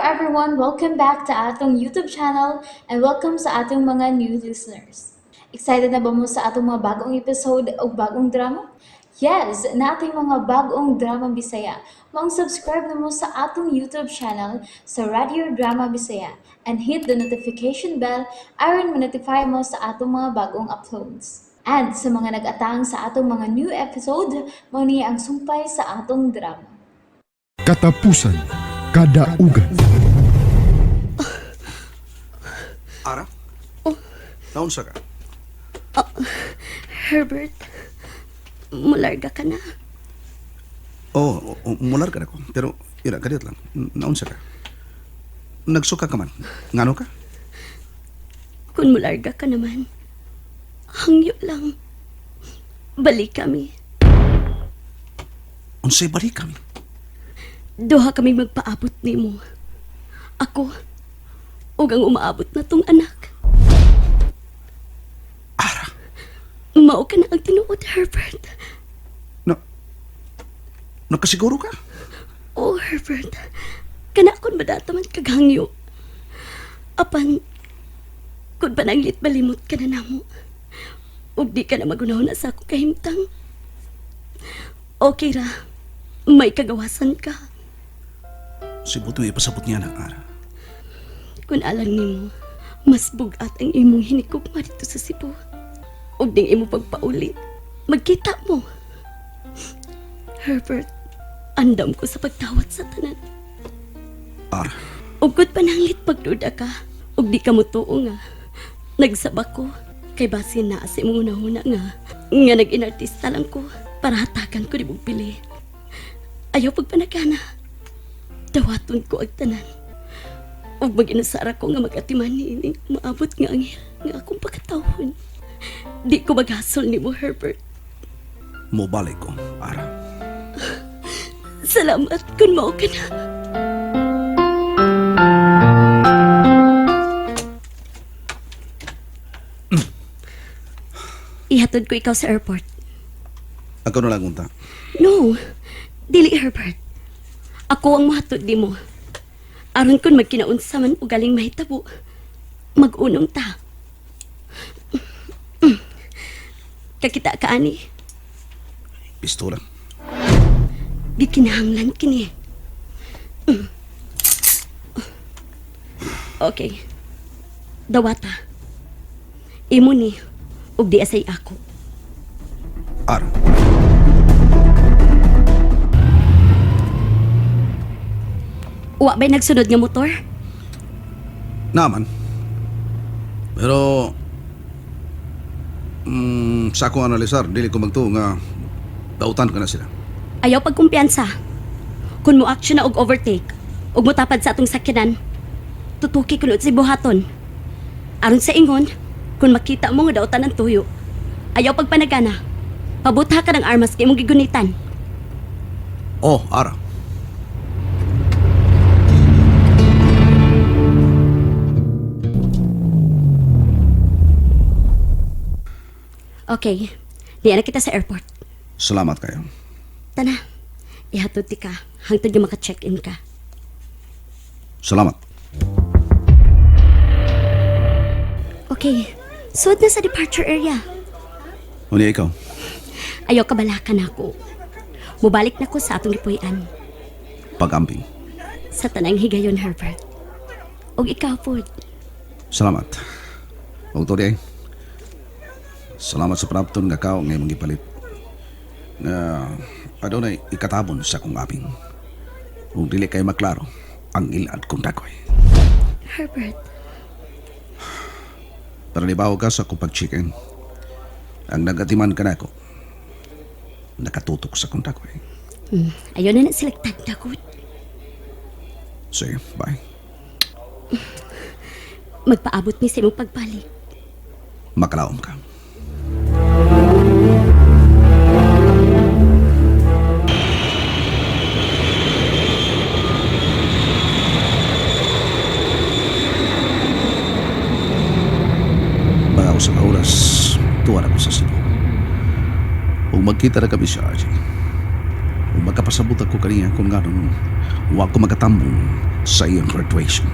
everyone! Welcome back to atong YouTube channel and welcome sa atong mga new listeners. Excited na ba mo sa atong mga bagong episode o bagong drama? Yes, nating mga bagong drama Bisaya. Maong subscribe na mo sa atong YouTube channel sa Radio Drama Bisaya and hit the notification bell aron ma-notify mo sa atong mga bagong uploads. And sa mga nag-atang sa atong mga new episode, mao ni ang sumpay sa atong drama. Katapusan Kadaugan. Ara? Naunsa ka? Herbert, mularga ka na. Oo, oh, mular ka na ko. Pero, ira, kadiyot lang. Naunsa ka? Nagsuka ka man. Ngano ka? Kung mularga ka naman, hangyo lang. Balik kami. Unsay balik kami? Duha kami magpaabot nimo. Ako, ug ang umaabot na tong anak. Ara! Mao ka na ang tinuod, Herbert. Na, nakasiguro ka? Oh, Herbert. Kana kon madata man kag hangyo. Apan, kung pananglit balimot ka na namo. Ug di ka na magunaw na sa akong kahimtang. Okay ra, may kagawasan ka. Sibuto ipasabot niya ng Ara. Kung alang nimo, mas bugat ang imong hinikugma dito sa Cebu. Ug ding imo pagpauli, magkita mo. Herbert, andam ko sa pagtawat sa tanan. Ara, Ug kung pananglit pagduda ka, ug di ka motuo nga, nagsaba ko. Kay basin na sa imong hunahuna nga, nga nag-inartista lang ko para hatakan ko di mong pili. Ayaw pagpanagana. Dawaton ko ang tanan. Ug mag-inasara ko nga mag-atiman niining maabot nga anghel nga akong pagkatawhon. Di ko maghasol nimo, Herbert. mobalik ko, Ara. Salamat kung mao ka na. Ihatod ko ikaw sa airport. Ako na lang unta. No, dili Herbert. Ako ang mohatod nimo. Aron kun magkinaunsa man o galing mahitabo, mag-unong ta. Kakita ka ani, Pistola. gikinahanglan kini. Okay. Dawata. Imo ni ug di asay ako. Ara. Wa ba'y nagsunod nga motor? Naman. Pero, sa akong analisar, dili ko magtuo nga dautan ka na sila. Ayaw pagkumpiyansa. Kung mo action na og overtake, ug motapad sa atong sakyanan, tutuki kuno si buhaton. Aron sa ingon, kung makita mo nga dautan ang tuyo, ayaw pagpanagana. Pabutha ka ng armas kay imong gigunitan. Oh, Ara. Okay, diya na kita sa airport. Salamat kayo. Tana, ihatod ti ka hangtod nga maka-check-in ka. Salamat. Okay, sud na sa departure area. Unya ikaw. Ayaw kabalakan ako. Mubalik na ko sa atong gipuy-an. Pag-amping. Sa tanang higayon, Herbert. Ug ikaw pod. Salamat. Og to di ay. Salamat sa panapton nga kao nga imong gipalit. Nga adunay ikatabon sa akong aping. Ug dili kay maklaro ang ilad kong dakoy. Herbert, Pero nibaho ka sa akong pag-check-in. Ang nagatiman ka nako, nakatutok sa akong dakoy. Ayaw na na sila tagdagod. Sige, bye. Magpaabot mi sa imong pagbalik. Makalaom ka. Mga usa ka oras, tuwa na ko sa Cebu. Ug magkita na kami sa RJ. Ug magkapasabot ako kaniya kung nganong wa ko makatambong sa iyang graduation.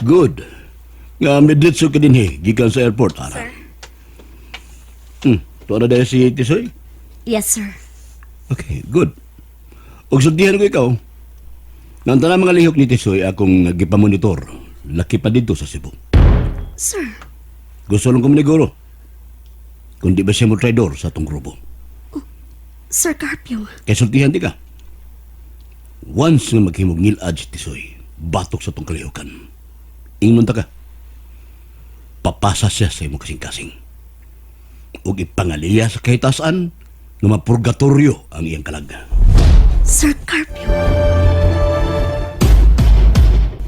Good. Nga medritso ka din he, gikan sa airport, ara. Sir. Tuwa na dahil si Tisoy? Yes, sir. Okay, good. Og sultihan ko ikaw. Nang tanan mga lihok ni Tisoy akong gipamonitor. Laki pa dito sa Cebu. Sir, Gusto lang ko maniguro. Kung di ba siya mo traidor sa atong grupo. Sir Carpio. Kaya sultihan di ka. Once nga maghimog ngilad si Tisoy, batok sa atong kalihokan. Ingnon ta ka. Papasa siya sa imong kasing-kasing. Ug ipangaliya sa kahitasan nga mapurgatorio ang iyang kalag. Sir Carpio.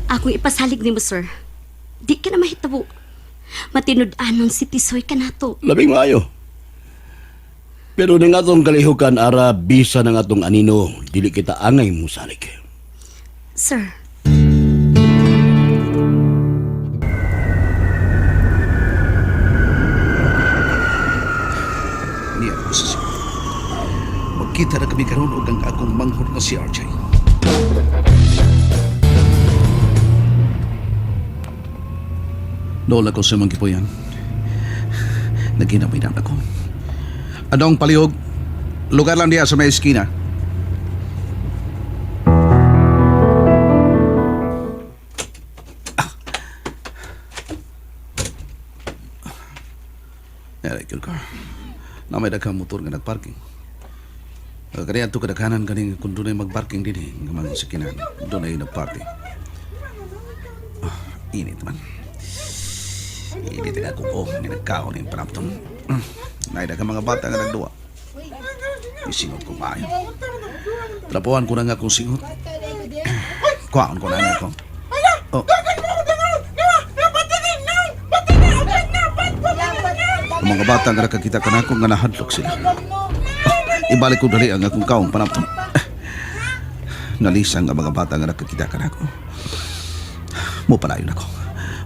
Akong ipasalig nimo, sir. Di ka na mahitabo. Matinud-anon si Tisoy kanato. Labing maayo. Pero ning atong kalihukan ara bisa ng atong anino, dili kita angay musalig. Sir, Niya ako sa Cebu. Magkita na kami karon og ang akong manghod nga si RJ. Dool ako sa mga gipuyan. Naghinamay ako. Anong palihog? Lugar lang diya sa may eskina. Ah. Aray, ka. Na may daghang motor nga nagparking. Kaya ato kadaghanan kaning kung dunay magparking din eh, nga mga sakinan, dunay nagparty. Init man. Init ang akong oh, nga nagkaon yung panapton. Nay daghang mga bata nga nagduwa. Isingot ko maayo. Trapuan ko na nga akong singot. Kuhaon ko na nga ako. Oh. Ang mga bata nga nakakita ka na ako nga nahadlok sila. Ibalik ko dali ang akong kaong panapton. Nalisang ang mga bata nga nakakita ka na ako. Mupalayon ako.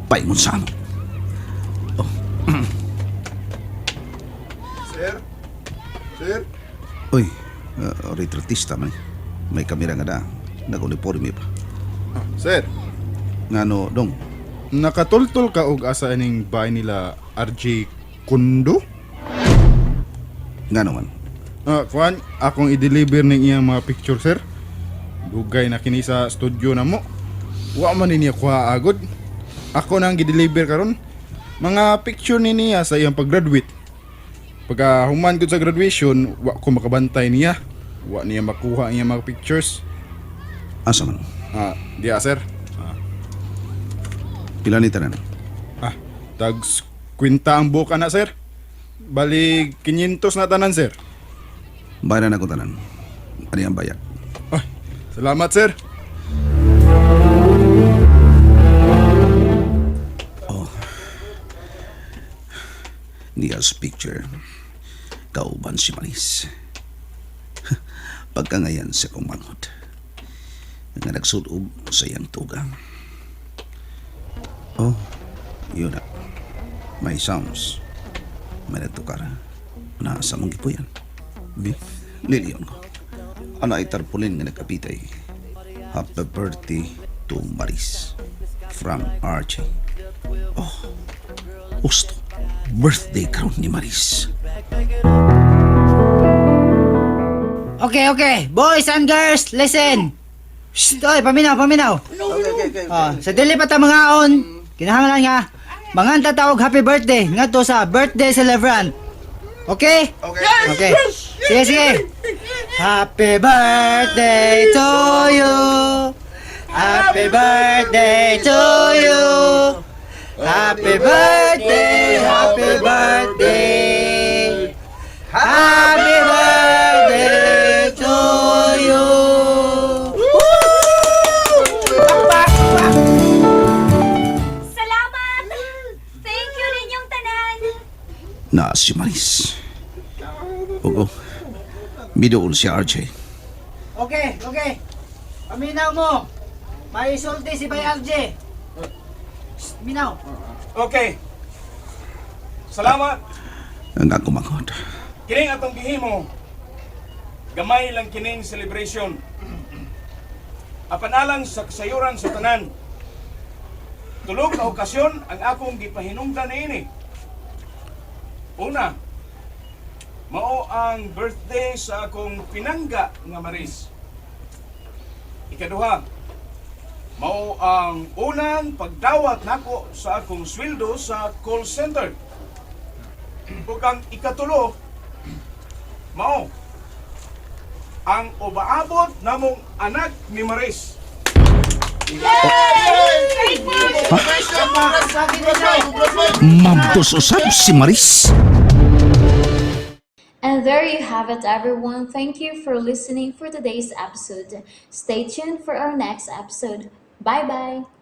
Paingon sa amo. Sir? Sir? Uy, retratista man. May kamera nga na. Nag-uniforme pa. Ah, sir, Nga no, dong. nakatultol ka og asa ining bahay nila RJ Kundo? Nga naman. Ah, kuan, akong i-deliver ning iyang mga picture, sir. Dugay na kini sa studio na mo. Wa man ni niya kuha agod. Ako nang gi-deliver karon. Mga picture ni niya sa iyang pag-graduate. Pagka human gud sa graduation, wa ko makabantay niya. Wa niya makuha ang iyang mga pictures. Asa man? Ah, diya sir. Ah, Pila ni tanan? ah tags kwinta ang buka na sir. Bali 500 na tanan sir. Bayaran ako tanan. Ano ang bayad? Ay, salamat sir. Niya's picture. Kauban si Maris. Pagkangayan sa kong manghod. Nga nagsulob sa iyang tugang. Oh, yun na. May sounds. May nagtukara. Nasa mong gipuyan. Bi, liliyon ko. Ano ay tarpulin nga nagkapitay. Happy birthday to Maris. From RJ. Oh, Gusto. Birthday karon ni Maris. Okay, okay. Boys and girls, listen. Shh, oy, paminaw, paminaw. Ah, sa dili pa ta mga on, kinahanglan nga manganta tawag happy birthday ngadto sa birthday celebrant. Okay? Okay. Okay. Sige, sige. Happy birthday to you. Happy birthday to you. Happy birthday, happy birthday. Happy birthday to you. Salamat! Thank you ninyong tanan! Na si Maris. Oo. Midool si RJ. Okay, okay. Paminaw mo. May isulti si Bay RJ. Shh, Minaw. Okay. Salamat. Ang akong manghod. Kining atong gihimo, gamay lang kining celebration. Apan alang sa kasayuran sa tanan. Tulo ka okasyon ang akong gipahinungdan niini. Una, mao ang birthday sa akong pinangga nga Maris. Ikaduha, mao ang unang pagdawat nako sa akong sweldo sa call center. Ug ang ikatulo, mao ang ubaabot namong anak ni Maris. Mabdos usab si Maris. And there you have it, everyone. Thank you for listening for today's episode. Stay tuned for our next episode. Bye bye.